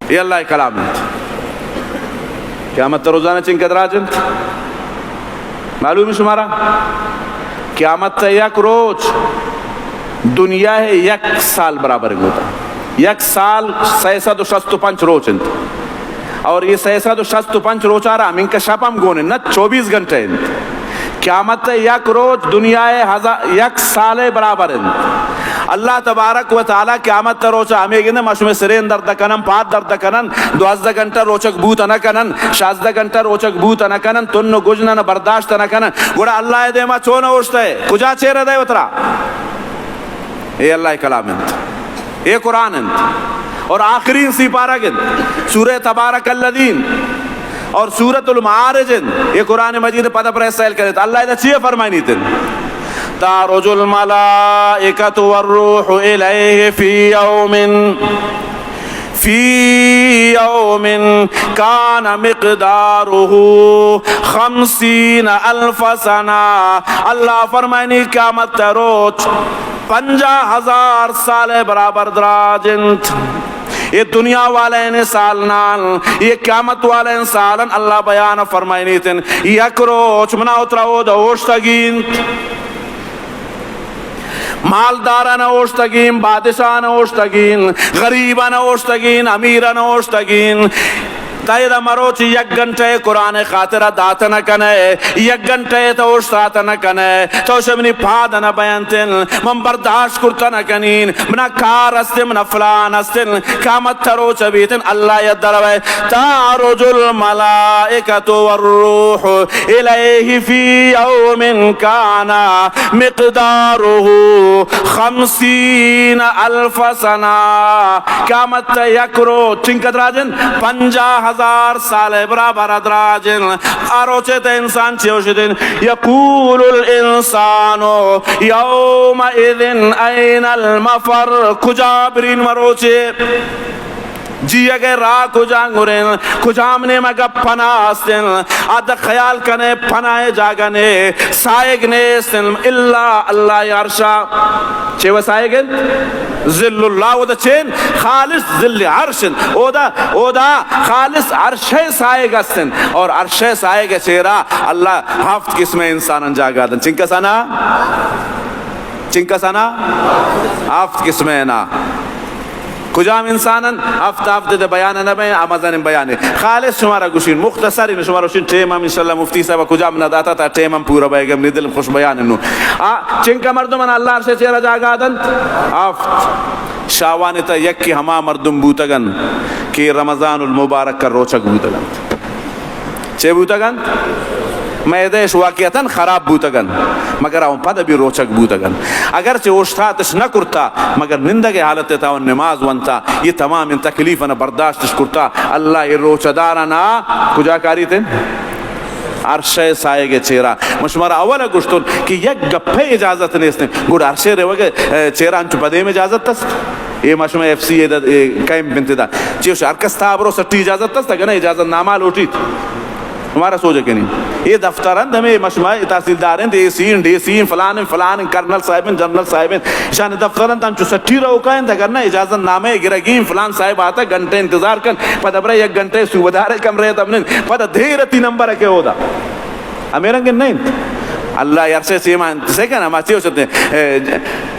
اے اللہ ءِ کلام انت۔ قیامت ءِ روزانہ چنکا دراج انت؟ معلوم ہے شمارا؟ قیامت ءِ یک روچ دنیا ءِ یک سال برابر گوتا۔ یک سال سئے سد و شست و پنچ روچ انت۔ اور یہ سئے سد و شست و پنچ روچ آ رہا، ہمینکا شپ ہم گون انت، نہ چوبیس گھنٹے انت۔ قیامت ءِ یک روچ دنیا ءِ ہزار، یک سال ءِ برابر انت۔ اللہ تبارک و تعالی قیامت ءِ روچ ءَ ہمے گندے، ما شمے سرین درد کنن، پاد درد کنن، دوازدہ گھنٹہ روچگ بوت نہ کنن، شازدہ گھنٹہ روچگ بوت نہ کنن، تن و گژن نہ برداشت نہ کنن۔ گڑا اللہ ءِ دیما چون اوشتئے؟ کجا چیر دئے وترا؟ اے اللہ ءِ کلام انت۔ اے قرآن انت۔ اور آخرین سی پارگ انت۔ سورہ تبارک الذی انت۔ اور سورۃ المعارج انت۔ اے قرآن مجید پدا پرے سیل کرے۔ اللہ ادا چیئے فرمائنیت انت؟ تعرج الملائکۃ والروح الیہ فی یوم، فی یوم کان مقدارہ خمسین الف سنہ۔ اللہ فرمائنی قیامت ءِ روچ پنجاہ ہزار سال ءِ برابر دراج انت۔ اے دنیا والین سال نان، اے قیامت والین سالن۔ اللہ بیان فرمائنیت انت، یک روچ منا وترا اودا اوشتگی انت۔ مالداران اوشتگین، بادشاہان اوشتگین، غریبان اوشتگین، امیران اوشتگین۔ تئیدا مروچی یک گھنٹہ قرآن ءِ خاطرا دات نہ کنئے، یک گھنٹہ تو اوشتات نہ کنئے، تو شمنی پاد نہ بینتن، من برداشت کرت نہ کنین، منا کار استن، منا فلان استن، قیامت ءِ روچ بیتن، اللہ ءَ دروے، تعرج الملائکۃ والروح الیہ فی یوم کان مقدارہ خمسین الف سنہ۔ قیامت ءِ یک روچ چنکا دراج انت؟ پنجاہ ہزار سال ءِ برابر دراج انت۔ آ روچ ءَ تہ انسان چے گوشیت انت؟ یقول الانسان یومئذ این المفر۔ کجا برین مروچے؟ جیگ ءِ راہ کجام گورین، کجام نیمگ ءَ پناہ استن، آ دہ خیال کنے پناہ ءِ جاگہ نے، سائگ نیستن الا اللہ ءِ عرش ءَ۔ چے و سائگ انت؟ ظل اللہ۔ اودا چین؟ خالص ظل عرش انت۔ اودا، اودا خالص عرش ءِ سائگ استن۔ اور عرش ءِ سائگ ءِ چیرا اللہ ہفت قسم انسانان جاگہ دن۔ چنکسانا؟ چنکسانا؟ ہفت قسم نا۔ کجام انسانن؟ ہفت ہفت دے بیان نہ بیں، آ مزنیں بیانے۔ خالص شمارا گوشین، مختصر ان شمارا گوشین، ٹیم ہم انشاءاللہ مفتی صاحب کجام نہ داتا، تا ٹیم ہم پورا بئیگم نی دل خوش بیان نو۔ آ چنکا مردمن اللہ عرش چیرا جاگہ دنت؟ ہفت۔ شاوان تا یکی ہما مردم بوتگن کہ رمضان المبارک کا روچک بوتگن۔ چے بوتگ انت؟ معدہ اش واقعتاً خراب بوتگ انت، مگر اون پد بھی روچگ بوتگ انت۔ اگرچہ اوشتاتش نہ کرتا، مگر نندگ حالت تا اون نماز ونتا، یہ تمام ان تکلیفاں برداشتش کرتا۔ اللہ اے روچہ دارانا کجا کاریت انت؟ عرش سائگ چیرا۔ من شمارا اول گوشتن کہ یک گپے اجازت نیست انت، گڑا عرش روگ چیرا انچو پدیم اجازت است؟ اے ما شما ایف سی اے دا، اے کیمپ انت دا۔ چی وش ہر کس تھا برو سٹی اجازت است، اگر نہ اجازت نامہ لوٹیت۔ ہمارا سوچ کنی۔ اے دفتر انت، ہمیں ما شما تحصیلدار انت، اے سی انت، ڈی سی انت، فلان انت، فلان انت، کرنل صاحب انت، جنرل صاحب انت۔ شان دفتر انت، ہم چو سٹی روکا انت، اگر نہ اجازت نامہ گرگی انت، فلان صاحب آتا، گھنٹے انتظار کن، پد برے یک گھنٹے صوبہ دار کمرے تمنن، پد دیر تی نمبر کے ہودا۔ ہمے رنگ نہ انت۔ اللہ عرش سیما انت، سے کنا ما چیو شتے، اے،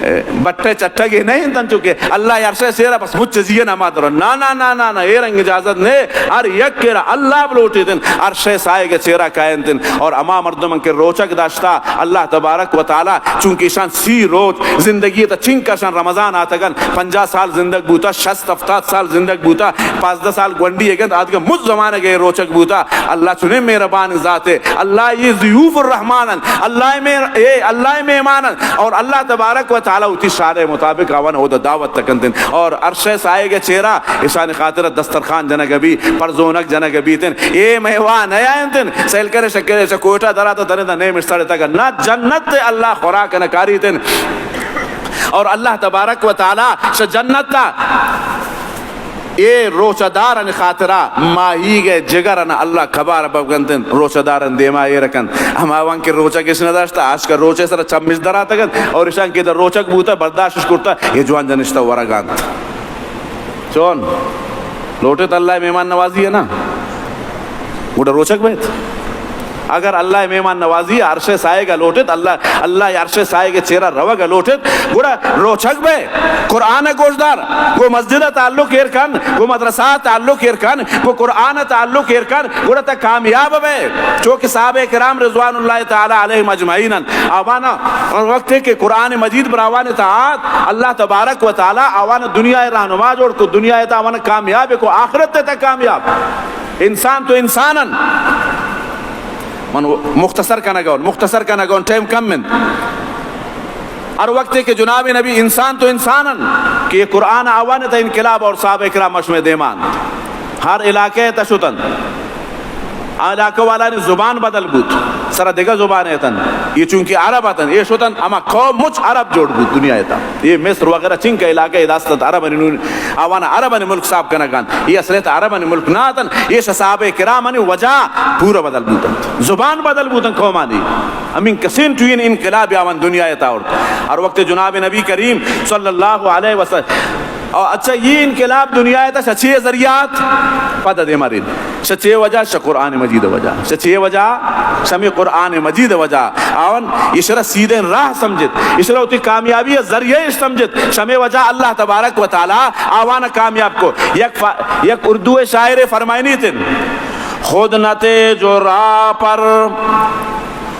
اے، بٹے چٹگے نہ انت، انچو کہ اللہ عرش سیرا بس مچ زیہ نما درو۔ نا، نا، نا، نا، نا، اے رنگ اجازت نے۔ ہر یک کرا اللہ بلوٹی دن، عرش سائے کے چیرا کائن دن۔ اور اما مردم کے روچک داشتا، اللہ تبارک و تعالی، چونکہ شان سی روچ زندگی تا چنکا شان رمضان آتگن، پنجاہ سال زندگ بوتا، شست ہفتاد سال زندگ بوتا، پانزدہ سال گونڈی اگن، آدگہ مز زمانگ اے روچگ بوتا۔ اللہ چنے مہربان ذات اے۔ اللہ یہ ضیوف الرحمن ان۔ اللہ میں، اے اللہ مہمان ان۔ اور اللہ تبارک و تعالی اتی شارع مطابق آوان اودا دعوت تکنتن۔ اور عرش سائے کے چیرا اشان خاطر دسترخوان جنگ بی، پرزونک جنگ بیتن۔ اے مہوان اے آئنتن۔ سیل کرے شکرے چا کوئٹہ دراتا درے دا نیم سڑے تک نہ جنت اللہ خوراک نہ کاریتن۔ اور اللہ تبارک و تعالی شہ جنت تا اے روچہ دارن خاطرا ماہیگ جگر ان اللہ کبار بگندن، روچہ دارن دیما ایر کن۔ ہما وان کہ روچہ کس نہ داشتا، آشکا روچے سر چمش دراتگن اور اشان کہ در روچک بوتا برداشت کرتا، یہ جوان جنشتا ورگانت۔ چون؟ لوٹت اللہ ءِ مہمان نوازی ءَ نا، گڑا روچگ بیت۔ اگر اللہ ءِ مہمان نوازی ءَ عرش ءِ سائگ ءَ لوٹت، اللہ، اللہ ءِ عرش ءِ سائگ ءِ چیرا روگ ءَ لوٹت، گڑا روچگ بئے۔ قرآن ءَ گوشدار، گوں مسجد ءَ تعلق ایر کن، گوں مدرسہ ءَ تعلق ایر کن، گوں قرآن ءَ تعلق ایر کن، گڑا تہ کامیاب بئے۔ چونکہ صحابہ کرام رضوان اللہ تعالی علیہم اجمعین انت، آوانا وقت کہ قرآن مجید براوان تہ آت، اللہ تبارک و تعالی آوانا دنیا ءِ رہنما جوڑ کو، دنیا ءِ تہ آوانا کامیاب کو، آخرت ءِ تہ کامیاب۔ انسان تو انسان انت۔ من مختصر کنگ ءَ اوں، مختصر کنگ ءَ اوں، ٹائم کم انت۔ ہر وقت کہ جناب نبی، انسان تو انسان انت کہ یہ قرآن آوان تہ انقلاب اور صحابہ کرام مشمے دیمان ہر علاقہ ءِ تہ شتن۔ آ علاقہ والانی زبان بدل بوت، سرا دگہ زبان اتن۔ یہ چونکہ عرب اتن، یہ شتن، ہما قوم مچ عرب جوڑ بوت دنیا ءِ تہ۔ یہ مصر وغیرہ چنکہ علاقہ ءِ داست ات، عربانی نون، آوان عربانی ملک صاحب کنگان۔ یہ اصلیت عربانی ملک نہ اتن، یہ صحابہ کرامانی وجہ پورا بدل بوتن۔ زبان بدل بوتن قومانی۔ ہمین کسین ٹوین انقلاب آوان دنیا ءِ تہ آورت۔ ہر وقت جناب نبی کریم صلی اللہ علیہ وسلم، او اچھا، یہ انقلاب دنیا ءِ تہ شہ چے ذریعہ ات؟ پد دے مرین۔ شہ چے وجہ؟ شہ قرآن مجید وجہ۔ شہ چے وجہ؟ شہ ہمے قرآن مجید وجہ۔ آوان ایشرا سیدھیں راہ سمجھت، ایشرا وتی کامیابی ءِ ذریعہ اش سمجھت۔ شہ ہمے وجہ اللہ تبارک و تعالی آوان کامیاب کو۔ یک فا-، یک اردو شاعر فرمائنی تن، خود نہ تھے جو راہ پر،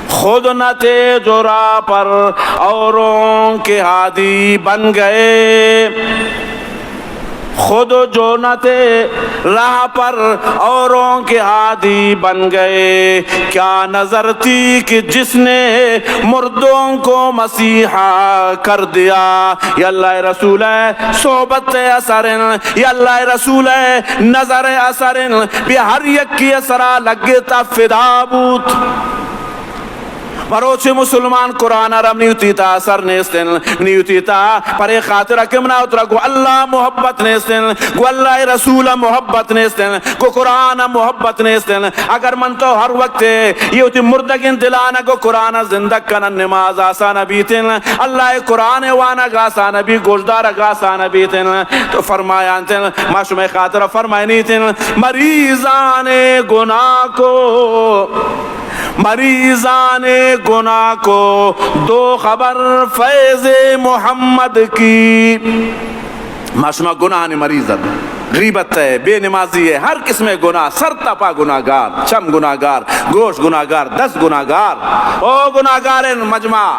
خود نہ تھے جو راہ پر، اوروں کے ہادی بن گئے۔ خود جو نہ تھے راہ پر، اوروں کے ہادی بن گئے۔ کیا نظر تھی کہ جس نے مردوں کو مسیحا کر دیا۔ یا اللہ ءِ رسول ءِ صحبت ءِ اثر انت، یا اللہ ءِ رسول ءِ نظر ءِ اثر انت، بے ہر یکے ءِ سرا لگت ءُ فدا بوت۔ مروچی مسلمان قرآن ءَ را منی وتی تہ اثر نیست انت، منی وتی تہ پرے خاطر کہ منا وترا گوں اللہ ءَ محبت نیست انت، گوں اللہ ءِ رسول ءَ محبت نیست انت، گوں قرآن ءَ محبت نیست انت۔ اگر من تو ہر وقت یہ وتی مردگیں دلان ءَ گوں قرآن ءَ زندگ کنن، نماز آسان بیت انت، اللہ ءِ قرآن ءِ وانگ آسان بیت، گوشدارگ آسان بیت انت، تو فرمائینت انت، ما شمئے خاطر فرمائینیت انت، مریضان گناہ کو، مریضان گناہ کو دو خبر فیض محمد کی۔ ما شما گناہانی مریض ات، غیبت ءِ، بے نمازی ءِ، ہر قسم ءِ گناہ، سر تا پا گناہگار، چم گناہگار، گوش گناہگار، دست گناہگار، او گناہگارین مجمع۔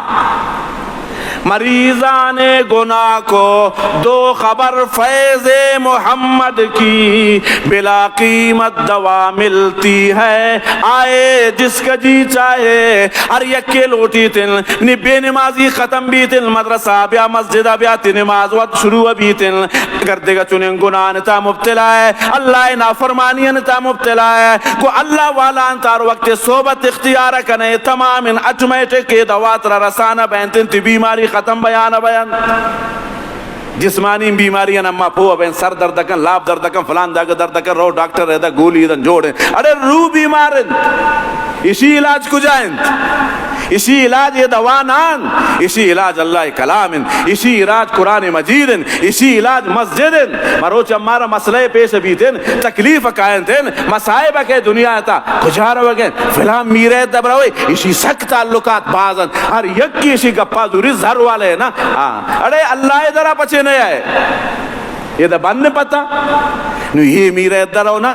مریضان گناہ کو دو خبر فیض محمد کی، بلا قیمت دوا ملتی ہے، آئے جس کا جی چاہے۔ ہر یکے لوٹیت انت منی بے نمازی ختم بیت انت، مدرسہ بیا، مسجد بیا، تئی نماز وت شروع بیت انت۔ اگر دگہ چنین گناہان تہا مبتلا ئے، اللہ ءِ نافرمانیان تہا مبتلا ئے، گوں اللہ والایان تہا ہر وقت صحبت اختیار کن ئے، تمام ان آٹومیٹک اے دوا ترا رسان بینت انت، تئی بیماری ختم بیان بینت۔ جسمانی بیماریان اما پوہ بینت، سر درد کن، لاپ درد کن، فلان جاگہ درد کن، رو ڈاکٹر ءَ دے، گولی دنت، جوڑ انت۔ اڑے روح بیمار انت، اشی علاج کجا انت؟ اشی علاج اے دوا نہ انت، اشی علاج اللہ ءِ کلام انت، اشی علاج قرآن مجید انت، اشی علاج مسجد انت۔ مروچ امارا مسئلہ پیش بیت انت، تکلیف کاینت انت، مصائب کہ دنیا ءِ تہا کجا روگ ءَ انت؟ فلان میر ءِ دبروے، اشی سک تعلقات باز انت، ہر یکے اشی گپا زوری زر والے نا۔ ہاں۔ اڑے اللہ ءِ درا پچے نہ آئے؟ اے دا بند پتا۔ نو اے میر ءِ درا نا،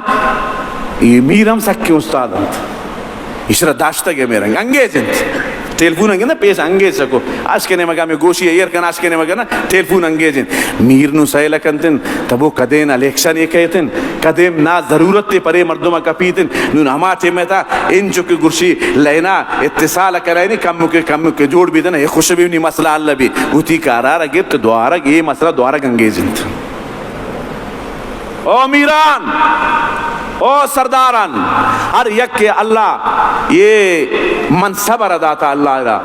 اے میر ہم سکیں استاد انت۔ ایشرا داشتگ ءَ میرنگ انگیج انت۔ ٹیلیفون انگیز نہ پیش انگیج سکو۔ آشکے نیمگا ہمے گوشی ایر کن، آشکے نیمگا نا ٹیلیفون انگیج انت۔ میر نو سیل کنت انت، تبو کدین الیکشن ءَ کیت انت، کدین نا ضرورت ءَ پرے مردم ءَ کپیت انت۔ نون ہما ٹیم ءَ تہا انچو کہ گرشی لینا اتصال کنائینی کمکے کمکے جوڑ بیت انت، اے خوش بی نی مسئلہ حل بی۔ وتی کارا را گپت دوارگ، اے مسئلہ دوارگ انگیج انت۔ او میران، او سرداران، ہر یک کہ اللہ یہ منصب را داتا، اللہ را،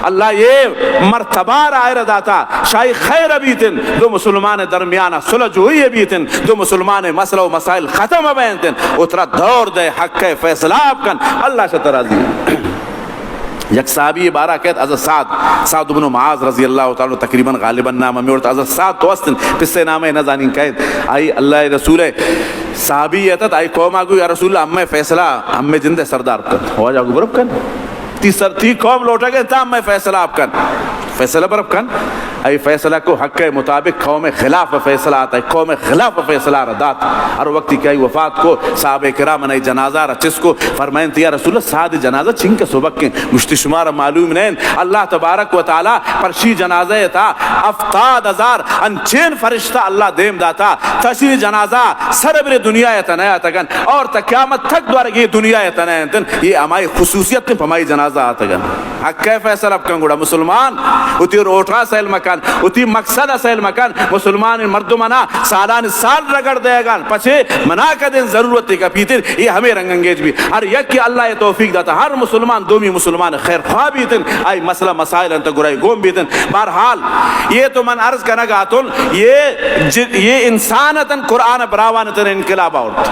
اللہ یہ مرتبہ را آئرا داتا، شاہی خیر بیتن، دو مسلمان درمیان صلح جوئی بیتن، دو مسلمان مسئلہ و مسائل ختم بینتن، اترا دور دے حق فیصلہ کن، اللہ شترازی۔ یک صحابی بارہ کہت، حضرت سعد، سعد بن معاذ رضی اللہ تعالی عنہ، تقریباً غالباً نام ہمیں، اور حضرت سعد تو است انت، پسے نام ہے نہ زانیں کہت، آئی اللہ رسول ہے، صحابی اتت، آئی قوم آ گو، یا رسول اللہ، ہمیں فیصلہ، ہمیں جند سردار کن، واجہ گو برپ کن، تی سر، تی قوم لوٹا گئے، تا ہمیں فیصلہ آپ کن، فیصلہ برپ کن۔ آئی فیصلہ کو حق کے مطابق قوم خلاف فیصلہ آتا ہے، قوم خلاف فیصلہ را دات۔ ہر وقتی کہ آئی وفات کو، صحابہ کرام نے جنازہ را چس کو، فرمائیں، یا رسول اللہ، سعد جنازہ چنکہ سبک ہیں؟ گشتی، شمارا معلوم نہیں، اللہ تبارک و تعالی پرشی جنازہ تا ہفتاد ہزار انچین فرشتہ اللہ دیم داتا، تشری جنازہ سر بر دنیا تا نیا تگن، اور تا قیامت تک دوارگی دنیا تا نیا تن۔ یہ ہمائی خصوصیت پہ ہمائی جنازہ آتگن۔ حق ء فیصلہ بکن، گڑا مسلمان وتی روٹا سیل مکن، وتی مقصد سیل مکن۔ مسلمان مردم انا سالان سال رگڑ دیگان، پچے منا کدیں ضرورت کپیتن، یہ ہمیں رنگ انگیج بھی۔ ہر یک کہ اللہ ء توفیق داتا، ہر مسلمان دومی مسلمان خیر خواہ بیتن، آئی مسئلہ مسائل انت گڑا گوم بیتن۔ بہرحال، یہ تو من عرض کنگ آتن، یہ ج-، یہ انسان اتن، قرآن براوان اتن انقلاب آورت۔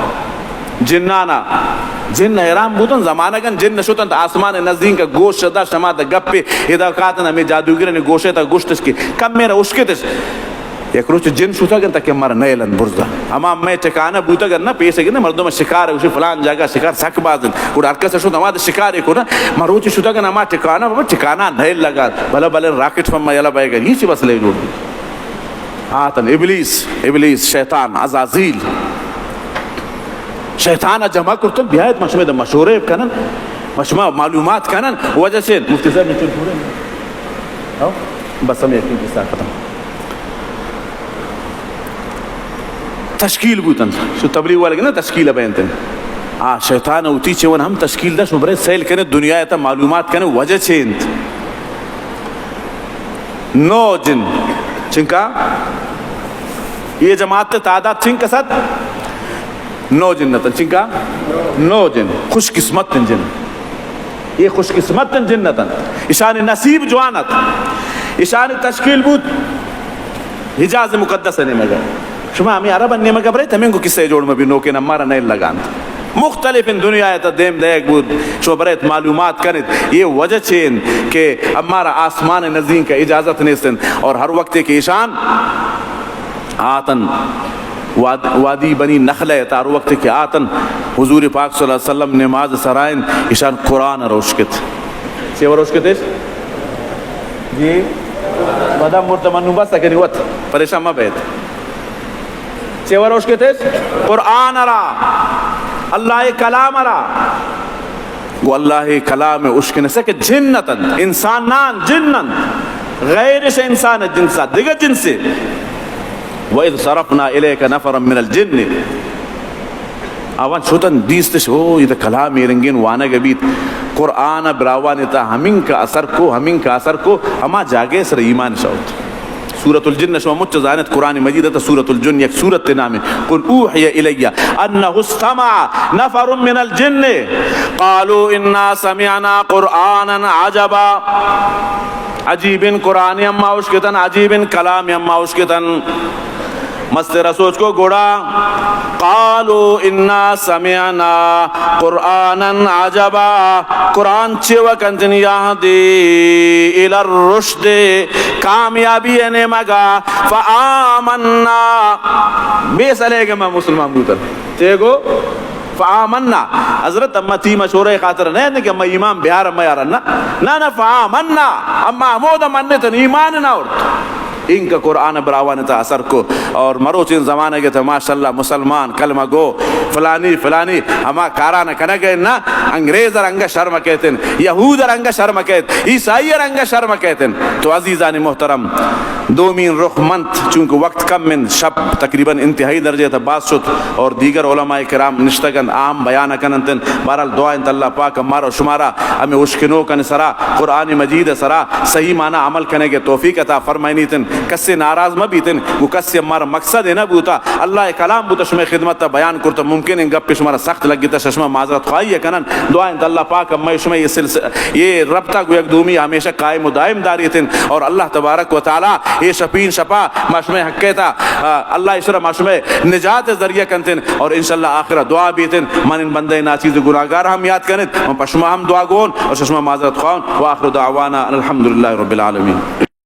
جنانا، جن حیران بوتن، زمانگن جن شتنت آسمان نزدیک گوش داشت، ہما دا گپے ادا کاتن، ہمیں جادوگرن گوشے تا گوشتش کہ کم میرا اشکتش۔ یک روچ جن شتگن تاکہ مارا نیلن برزا۔ ہما مئے ٹکانہ بوتگن نہ، پیش گندے مردم شکار، گوشی فلان جاگہ شکار سک بازن۔ گڑا ہر کس شت ہما دا شکار کو نا، ما روچ شتگن ہما ٹکانہ، بابا ٹکانہ نیل لگا، بھلا بھلے راکٹ فم یلا بے گئی، چی بس لے جوڑ۔ آتن ابلیس، ابلیس، شیطان، عزازیل۔ شیطان جمع کرتن، بیایت، ما شمے دا مشورے کنن، ما شما معلومات کنن، وجہ سے مفتی صاحب نے چل پورے۔ ہاں؟ بس ہم یقین کے ساتھ ختم۔ تشکیل بوتن، شو تبلیغ والے نا تشکیل بینتن۔ آ شیطان ہوتی چے ون ہم تشکیل دا، شو برے سیل کنے، دنیا تا معلومات کنے، وجہ چے انت۔ نو جن۔ چنکا؟ یہ جماعت تعداد چنک است؟ نو جن اتن۔ چنکا؟ نو جن۔ خوش قسمت جن۔ یہ خوش قسمت جن اتن۔ اشانی نصیب جوان ات۔ اشانی تشکیل بود حجاز مقدس نیمگا۔ شما ہمیں عرب نیمگا برے، تمہیں کو کسے جوڑ مبی، نوکے نمارا نہیں لگانت۔ مختلف ان دنیا تا دیم دیگ بود، شما برے معلومات کنت، یہ وجہ چین کہ ہمارا آسمان نزدین کا اجازت نیستن، اور ہر وقت کہ ایشان آتن واد-، وادی بنی نخلہ تا، ہر وقت کہ آتن حضور پاک صلی اللہ علیہ وسلم نماز سرائن، ایشان قرآن روشکت۔ چے وروشکتش؟ جی، مدام مرتمنو بس کنی وت، پریشان مہ بیت۔ چے وروشکتش؟ قرآن را، اللہ کلام را۔ گو اللہ کلام اشکنسے کہ جن اتنت، انسان نان، جن انت۔ غیرش انسان جنسا، دگہ جنسے۔ وَإِذْ صَرَفْنَا إِلَيْكَ نَفَرًا مِنَ الْجِنِّ۔ آوان شتن دیستش، او، یہ تو کلام رنگین وانگ بیت۔ قرآن براوان تا ہمین کا اثر کو، ہمین کا اثر کو، ہما جاگے سر ایمان شوت۔ سورۃ الجن شما مچ زانت، قرآن مجید تا سورۃ الجن یک سورت نام ہے۔ قل اوحی الی انہ استمع نفر من الجن قالوا انا سمعنا قرآنا عجبا۔ عجیبین قرآن اما اشکتن، عجیبین کلام اما اشکتن۔ مستر سوچ کو گڑا، قالوا انا سمعنا قرآنا عجبا، قرآن چے وکنتن یہدی الی الرشد، کامیابی نیمگا، فآمنا، بے سلیگ ما مسلمان بوتن۔ چے گو؟ فآمنا۔ حضرت، اما تی مشورہ خاطر نہ کہ اما ایمان بیار اما یار نہ۔ نہ، نہ، فآمنا۔ اما ہمود منتن، ایمان نہ اورت۔ انکہ قرآن براوان تا اثر کو اور مروچین زمانگ تا ماشاءاللہ مسلمان کلمہ گو فلانی فلانی ہما کاران کنگ ء نہ، انگریز رنگ شرم کیتن، یہود رنگ شرم کیت، عیسائی رنگ شرم کیتن۔ تو عزیزان محترم، دومین رخ منت، چونکہ وقت کم انت، شپ تقریباً انتہائی درجے تا باز شت اور دیگر علماء کرام نشتگن، عام بیان کننتن۔ بہرحال دعا انت اللہ پاک مارا و شمارا ہمیں اشکنوکن سرا، قرآن مجید سرا صحیح معنی عمل کنگ ء توفیق عطا فرمائنیتن۔ کسے ناراض مہ بیتن، گوں کسے مارا مقصد نہ بوتا۔ اللہ ءِ کلام بوتا، شمئے خدمت ءَ بیان کرتا، ممکن ایں گپ شمارا سخت لگتا، شما معذرت خواہی ءَ کنن۔ دعا انت اللہ پاک ہمے شمئے یہ سلسلہ، یہ ربطہ گوں یک دومی ہمیشہ قائم و دائم داریتن، اور اللہ تبارک و تعالی اے شپین شپا ما شمئے حق ءِ تا، آ، اللہ ایشرا ما شمئے نجات ءِ ذریعہ کنتن، اور انشاءاللہ آخرا دعا بیتن، من ان بندہ ناچیز گناہگار ہم یاد کنت، من پہ شما ہم دعا گون اور شما معذرت خواہن۔ وآخر دعوانا ان الحمدللہ رب العالمین۔